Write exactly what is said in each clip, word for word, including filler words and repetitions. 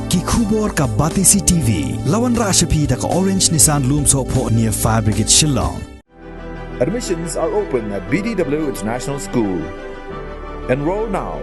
Ki khubor ka Batesi T V. La wanrah sha phi da ka Orange Nissan Lumsohphoh near Fire Brigade Shillong. Admissions are open at B D W International School. Enroll now.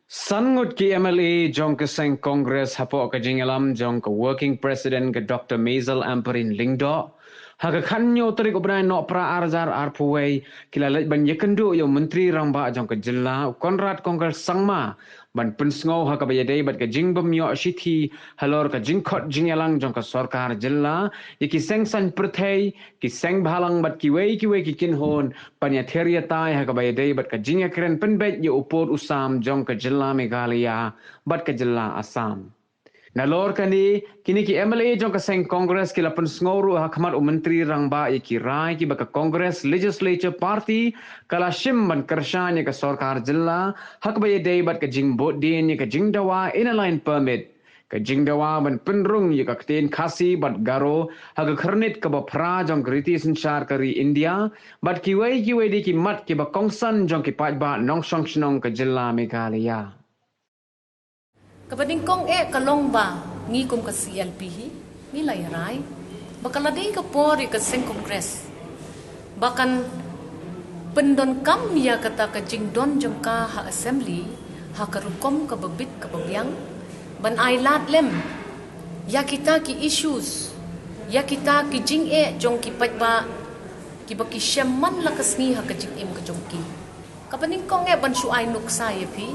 San ngut ki M L A jong ka seng Congress hapoh ka jingïalam jong ka Working President ka Doctor Maisel Ampareen Lyngdoh ha ka khathynñiew tarik u bnai Nohprah arhajar arphew wei ki la leit ban ïakynduh ïa u Myntri Rangbah jong ka jylla u Conrad Kongkal Sangma ban pynsngew ha kaba ïadei bad ka jingbym ïoh shithi halor ka jingkhot jingïalang jong ka sorkar jylla ïa ki seng saiñ pyrthei, ki seng bhalang bad kiwei kiwei ki kynhun ban ïather ïatai ha kaba ïadei bad ka jingïakren pynbeit ïa u pud u sam jong ka jylla Meghalaya bad ka jylla Assam. Nalor kane, kine ki M L A jong ka seng Congress ki la pynsngew ruh ha khmat u Myntri Rangbah ïa ki rai kiba ka Congress Legislature Party ka la shim ban kyrshan ïa ka sorkar jylla ha kaba ïadei bad ka jingbud dien ïa ka jingdawa Inner Line Permit, ka jingdawa ban pynrung ïa ka ktien Khasi bad Garo ha ka khyrnit kaba phra jong ka riti synshar ka ri India bad kiwei kiwei de ki mat kiba kongsan jong ki paidbah nongshong shnong ka jylla Meghalaya. Kaba nyngkong eh ka long ba ngi kum ka C L P hi ngi la ïa rai ba ka la dei ka por ïa ka seng Congress ba kan pyndonkam ïa kata ka jingdon jong ka ha Assembly ha ka rukom kaba bit kaba biang ban ai lad lem ïa kita ki issues, ïa kita ki jingeh jong ki paidbah kiba ki shem man la ka sngi ha ka jingim ka jong ki. Kaba nyngkong eh ban shu ai nuksa ïa phi.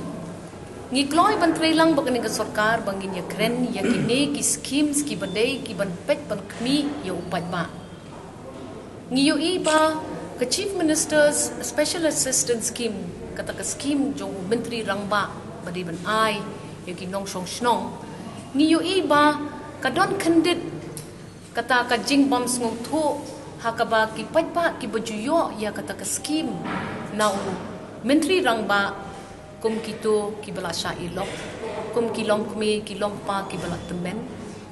Ngi kloi ban trei lang bad kane ka sorkar ba ngin ïakren ïa kine ki schemes kiba dei ki ban peit ban khmih ïa u paidbah. Ngi ïohi ba ka Chief Minister's Special Assistance Scheme, kata ka scheme jong u Myntri Rangbah ba dei ban ai ïa ki nongshong shnong, ngi ïohi ba ka don khyndiat kata ka jingbym sngewthuh ha kaba ki paidbah kiba ju ïoh ïa kata ka scheme na u Myntri Rangbah, kum kito kiba la shah ïalok, kum ki longkmie ki longpa kiba la tymmen,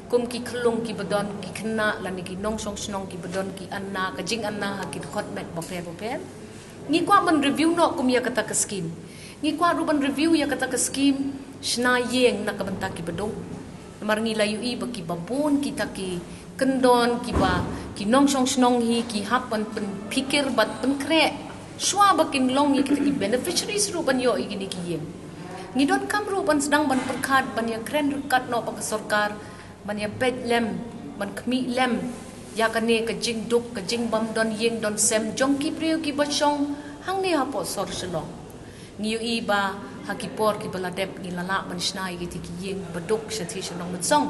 kum ki khyllung kiba don ki khynnah lane ki nongshong shnong kiba don ki anna, ka jinganna ha ki dkhot met bapher bapher. Ngi kwah ban review noh kum ïa kata ka scheme. Ngi kwah ruh ban review ïa kata ka scheme shna ïing na ka bynta kiba duk. Namar ngi la ïohi ba kiba bun kita ki kyndon kiba ki nongshong shnong hi ki hap ban pynphikir bad pynkhreh shuwa ba kin long ïa kita ki beneficiaries ruh ban ïoh ïa kine ki ïing. Ngi donkam ruh ban sdang ban pyrkhat ban ïakren ryngkat noh bad ka sorkar ban ïa peit lem, ban khmih lem ïa kane ka jingduk, ka jingbym don ïing don sem jong ki briew kiba shong hangne hapoh sor Shillong. Ngi ïohi ba ha ki por kiba la dep ngi la lah ban shna ïa kiti ki ïing ba duk shathie sha Nongmynsong.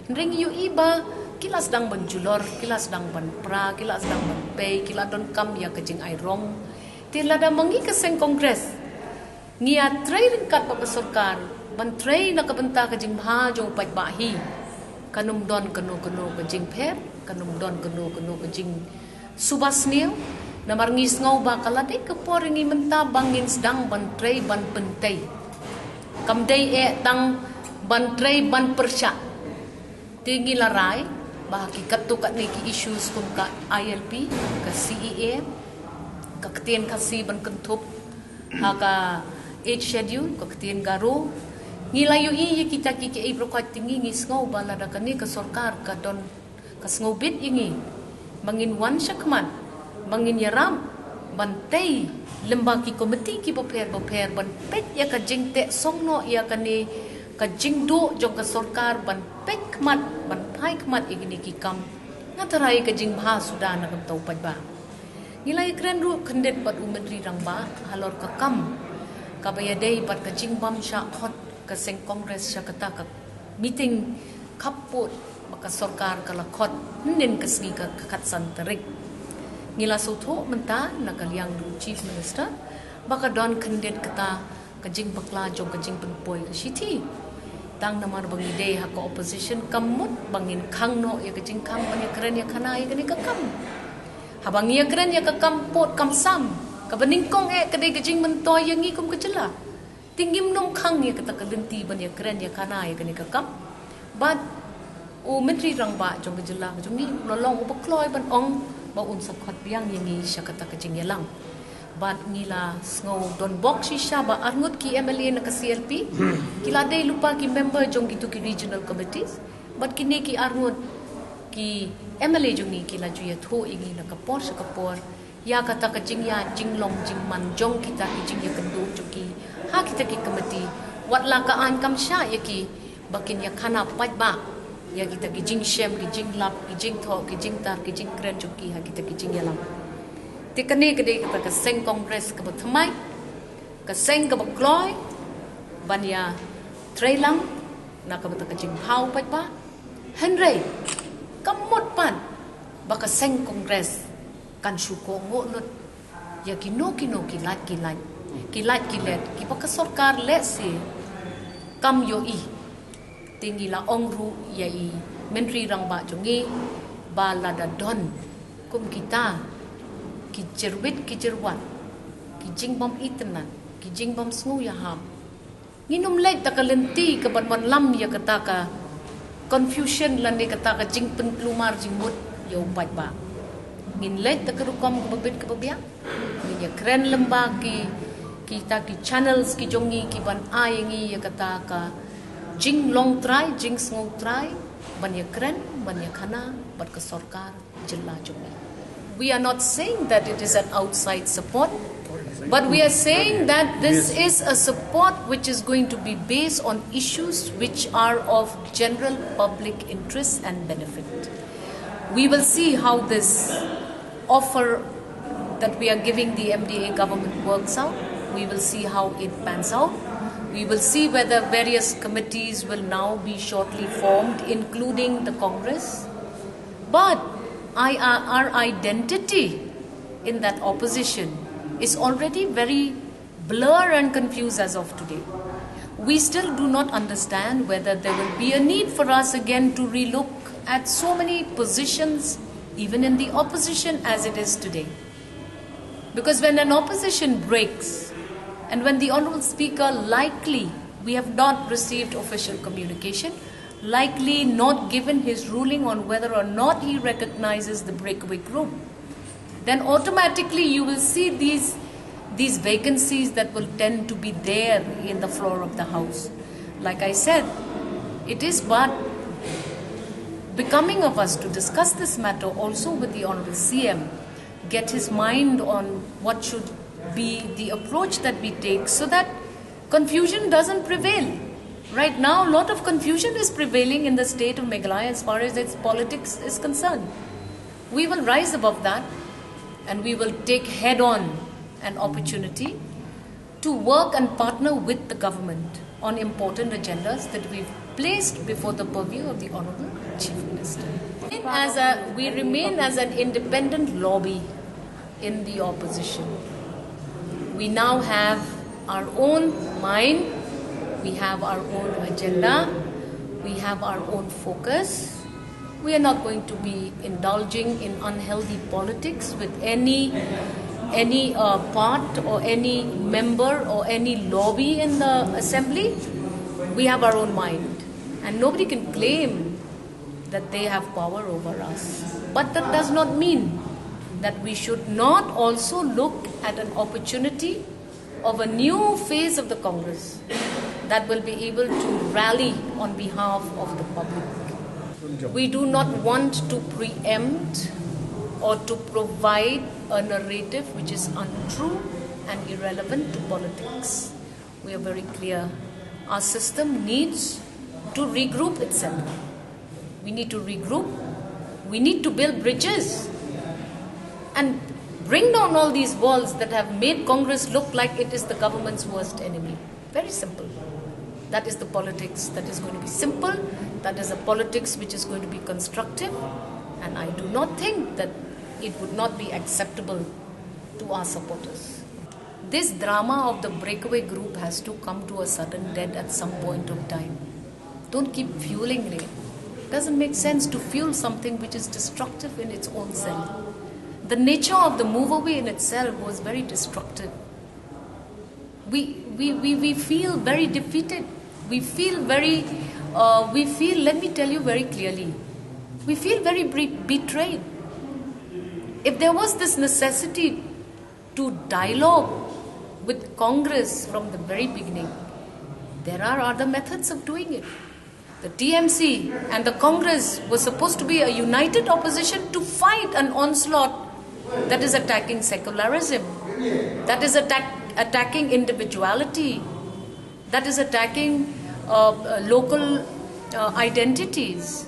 Hynrei ngi ïohi ba ki la sdang ban julor, ki la sdang ban pra, ki la sdang ban pei, ki la donkam ïa ka jingai rong. Te lada ma ngi ka seng Congress ngi ïatrei ryngkat bad ka sorkar ban trei na ka bynta ka jingbha jong u paidbah hi, kan ym don kano kano ka jingpher, kan ym don kano kano ka jingsuba sniew. Namar ngi sngew ba ka la dei ka por ïa ngi mynta ba ngin sdang ban trei ban pyntei. Kam dei eh tang ban trei ban pyrshah. Te ngi la rai ba ha ki katto katne ki issues kum ka I L P, ka C A A, ka ktien Khasi ban kynthup ha ka Eighth Schedule, ka ktien Garo, ngi la ïohi ïa kita ki, ki ei brokaj te ngi, ngi sngew ba lada kane ka sorkar ka don ka sngewbit ïa ngi ba ngin wan shakhmat, ba ngin ïarap ban tei lyngba ki komiti kiba pher bapher ban peit ïa ka jingteh song noh ïa kane ka jingduh jong ka sorkar ban peit khmat, ban phai khmat ïa kine ki kam. Nga tharai ka jingbha suda na ka bynta u paidbah. Ngi la ïakren ruh khyndiat bad u Myntri Rangbah halor ka kam kaba ïadei bad ka jingbym shah khot ka seng Congress sha kata ka meeting khappud ba ka sorkar ka la khot hynnin ka sngi ka khatsan tarik. Ngi la sngewthuh mynta na ka liang u Chief Minister ba ka don khyndiat kata ka jingbakla jong ka jingpynpoi ka shithi. Tang namar ba ngi dei ha ka opposition kam mut ba ngin khang noh ïa ka jingkhang ban ïakren ïa khana ïa kane ka kam. Haba ngi ïakren ïa ka kam pud kam sam, kaba nyngkong eh ka dei ka jingmyntoi ïa ngi kum ka jylla. Te ngim nym khang ïa kata ka lynti ban ïakren ïa khana ïa kane ka kam. Bad u Myntri Rangbah jong ka jylla ka jong ngi u la long uba kloi ban ong ba un sa khot biang ïa ngi sha kata ka jingïalang. Bad ngi la sngew don bok shisha ba arngut ki M L A na ka C L P ki la dei lypa ki member jong kitu ki regional committees. Bad kine ki arngut ki M L A jong ngi ki la ju ïathuh ïa ngi na ka por sha ka por ïa kata ka jingïa jinglong jingman jong kita ki jingïakynduh jong ki ha kita ki committee. Wat la ka aiñ kam shah ïa ki ba kin ïakhana paidbah ïa kita ki jingshem, ki jinglap, ki jingthoh, ki jingtar, ki jingkren jong ki ha kita ki jingïalam. Te kane ka dei kata ka seng Congress kaba thymmai, ka seng kaba kloi ban ïatreilang na ka bynta ka jingpynpaw paidbah. Hynrei kam mut pat ba ka seng Congress kan shu kohnguh lut ïa kino kino ki lait ki lait, ki lait ki let kiba ka sorkar lehse kam ïohi. Te ngi la ong ruh ïa i Myntri Rangbah jong ngi ba lada don kum kita ki jyrwit ki jyrwat, ki jingbym itynnad, ki jingbym sngewïahap, ngin ym leit da ka lynti kaban wanlam ïa kata ka confusion lane kata ka jingpynkulmar jingmut ïa u paidbah. Ngin leit da ka rukom kaba bit kaba biang. Ngin ïakren lyngba ki, kita ki channels ki jong ngi kiban ai ïa ngi ïa kata ka jinglong trai, jingsngew trai ban ïakren, ban ïakhana bad ka sorkar jylla jong ngi. We are not saying that it is an outside support, but we are saying that this is a support which is going to be based on issues which are of general public interest and benefit. We will see how this offer that we are giving the M D A government works out. We will see how it pans out. We will see whether various committees will now be shortly formed, including the Congress. But I, our, our identity in that opposition is already very blur and confused as of today. We still do not understand whether there will be a need for us again to relook at so many positions, even in the opposition as it is today. Because when an opposition breaks, and when the Honorable Speaker, likely, we have not received official communication, likely not given his ruling on whether or not he recognizes the breakaway group, then automatically you will see these, these vacancies that will tend to be there in the floor of the House. Like I said, it is but becoming of us to discuss this matter also with the Honorable C M, get his mind on what should be the approach that we take so that confusion doesn't prevail. Right now, a lot of confusion is prevailing in the state of Meghalaya as far as its politics is concerned. We will rise above that and we will take head on an opportunity to work and partner with the government on important agendas that we've placed before the purview of the Honorable Chief Minister. As a, we remain as an independent lobby in the opposition. We now have our own mind, we have our own agenda, we have our own focus. We are not going to be indulging in unhealthy politics with any, any uh, part or any member or any lobby in the assembly. We have our own mind, and nobody can claim that they have power over us. But that does not mean that we should not also look at an opportunity of a new phase of the Congress that will be able to rally on behalf of the public. We do not want to preempt or to provide a narrative which is untrue and irrelevant to politics. We are very clear. Our system needs to regroup itself. We need to regroup. We need to build bridges and bring down all these walls that have made Congress look like it is the government's worst enemy. Very simple. That is the politics that is going to be simple. That is a politics which is going to be constructive. And I do not think that it would not be acceptable to our supporters. This drama of the breakaway group has to come to a sudden dead at some point of time. Don't keep fueling it. Doesn't make sense to fuel something which is destructive in its own self. The nature of the move away in itself was very destructive. We, we, we, we feel very defeated. We feel very, uh, we feel, let me tell you very clearly, we feel very bre- betrayed. If there was this necessity to dialogue with Congress from the very beginning. There are other methods of doing it. The T M C and the Congress were supposed to be a united opposition to fight an onslaught that is attacking secularism, that is attack, attacking individuality, that is attacking uh, uh, local uh, identities.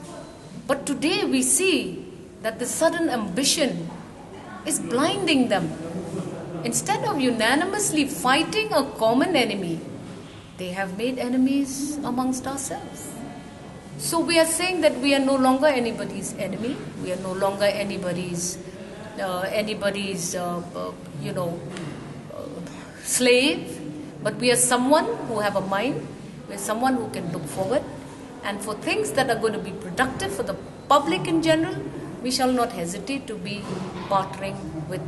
But today we see that the sudden ambition is blinding them. Instead of unanimously fighting a common enemy, they have made enemies amongst ourselves. So we are saying that we are no longer anybody's enemy. We are no longer anybody's uh, anybody's uh, uh, you know uh, slave. But we are someone who have a mind. We are someone who can look forward, and for things that are going to be productive for the public in general, we shall not hesitate to be partnering with